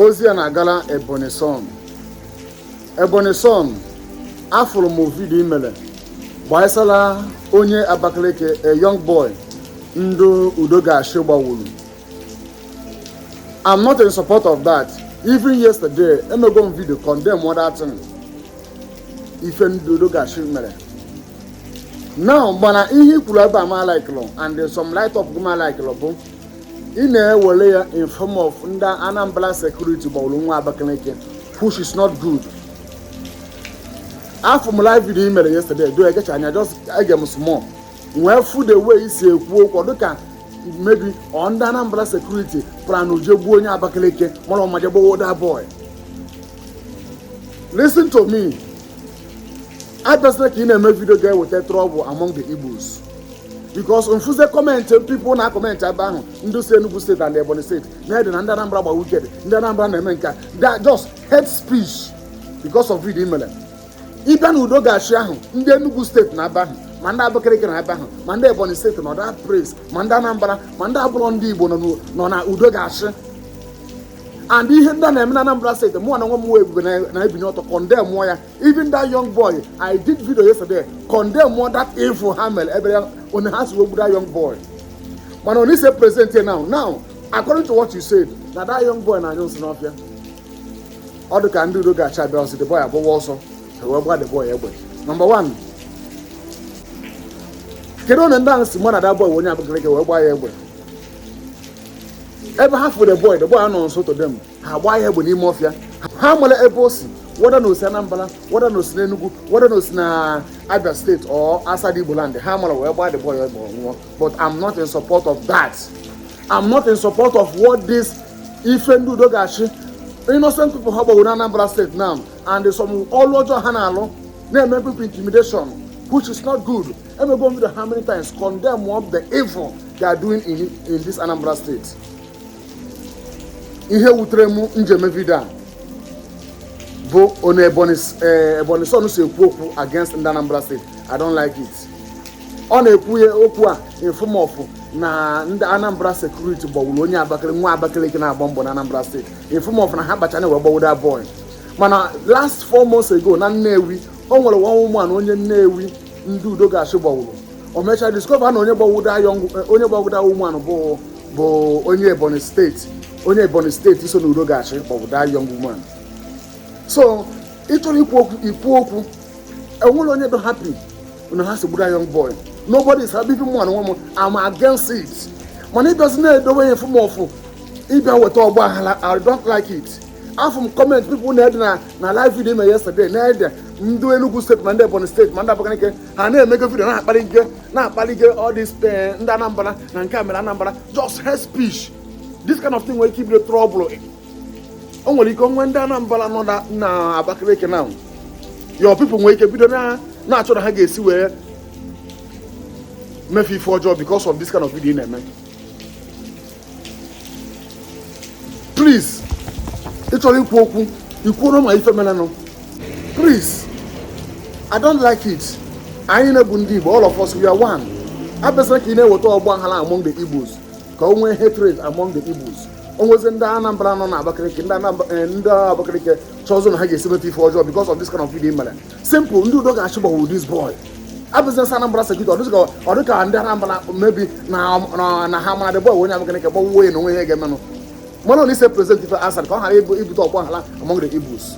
Ozi a na-agala Ebonyi Son. Ebonyi Son, afụrụ m video i mere gbasara onye Abakaliki, a young boy ndị Udo Ga-Achị gbawuru. I'm not in support of that. Even yesterday, emego m video condemn that thing ife ndị Udo Ga-Achị mere. Now, mana ihe i kwuru ebe a ma like and some write up ma like bụ ị na-ewere ya in form of ndị Anambra security gbawuru nwa Abakaliki, which is not good. Afụ m live video i mere yesterday do egecha anya, just ege m small, wee fụ the way i si ekwu okwu, dịka maybe ọ ndị Anambra security plan je gbuo onye Abakaliki, mara ọma je gbuo that boy. Listen to me, abịazila ka ị na-eme video ga-eweta trouble among the Igbos, because mfuze comment people na comment ebe ahụ, ndị si Enugu State and Ebonyi State na-ede na ndị Anambra gba wicked, ndị Anambra na-eme nke that just hate speech because of video i mere. Ịbịa na Udo Ga-Achị ahụ, ndị Enugu State na ebe ahụ, ma ndị Abakaliki na ebe ahụ, ma ndị Ebonyi State nọ that place, ma ndị Anambra, ma ndị abụrọ ndị Igbo nọ na Udo Ga-Achị. And ihe ndị a na-eme na Anambra State, mụ na onwe m wee ebube na-ebinye ọtọ condemn ya. Even that young boy, I did video yesterday condemn that evil ha mere ebe ya onye ha si wegbu that young boy. Mana onye ise present here now, according to what you said, na that young boy na-anyụ nsị n'ọfịa, ọ dị ka ndị Udo Ga-Achị abịa ọsị the boy agbawa ọsọ, wee gba the boy egbe. Number one, kedu onye ndị ahụ si mụ na that boy onye Abakaliki wee gbaa ya egbe? Ebe ha fụ the boy anọ nso to them, ha gbaa ya egbe n'ime ọfịa. Ha mara ebe o si, whether na osi Anambra, whether na osi n'Enugu, whether na osi na Abia State or outside Igbo land, ha mara wee gbaa the boy egbe, nwụọ. But I'm not in support of that. I'm not in support of what this ife ndị Udo Ga-Achị, innocent people ha gbawuru na Anambra State now, and some ọlụ ọjọọ ha na-alụ na-eme people intimidation, which is not good. Emego m video how many times condemn what the evil they are doing in this Anambra State. Ihe wutere m njem video a bụ onye Ebonyi Son si ekwu okwu against ndị Anambra State. I don't like it. Ọ na-ekwu ya okwu a in form of na ndị Anambra security gbawuru onye Abakaliki, nwa Abakaliki na-agba mbọ na Anambra State, in form of na ha kpachana wee gbawudo that boy. Mana last 4 months ago na Nnewi, o nwere one woman onye Nnewi ndị Udo Ga-Achị gbawuru. O mechaa discover na onye gbawudo young, onye gbawudo woman bụ onye Ebonyi State, onye Ebonyi State so na Udo Ga-Achị gbawudo young woman. So ị chọrọ ikwu okwu, ikwu okwu. Enwere onye dị happy na ha si gburu young boy? Nobody is happy. Even mụ na onwe m, I'm against it. Mana ịbịazi na-edobe ya form of ịbịa weta ọgba aghara, I don't like it. Afụ m comment people na-ede na live video ime yesterday, na-ede ndị Enugu State, ma ndị Ebonyi State, ma ndị Abakaliki, ha na-emego video na-akparị ike all this ndị Anambra na nke a mere Anambra, just hate speech. This kind of thing nwere ike ibido trouble. O nwere ike onwe ndị Anambra nọ na Abakaliki now, your people nwere ike bido na na-achọ na ha ga-esi wee mefe ife ọjọọ because of this kind of video ị na-eme. Please, ị chọrọ ikwu okwu, ikwuoro ma ife merenụ. Please, I don't like it. Anyị na-ebu ndị Igbo, all of us, we are one. Abịazila ka ị na-eweta ọgba aghara among the Igbos, ka o nwee hatred among the Igbos. O nwezi ndị Anambra nọ na Abakaliki, ndị Anambra, ndị Abakaliki chọzọ na ha ga-esi meta ife ọjọọ because of this kind of video ị mere. Simple, ndị Udo Ga-Achị gbawuru this boy. Abịazila Anambra security, ọ dịka ndị Anambra maybe na ha mara the boy onye Abakaliki gbawuo ya na onwe ihe ga-emenụ. Mana ọ na ise present ife asara ka ọ ghara ibute ọgba aghara among the Igbos.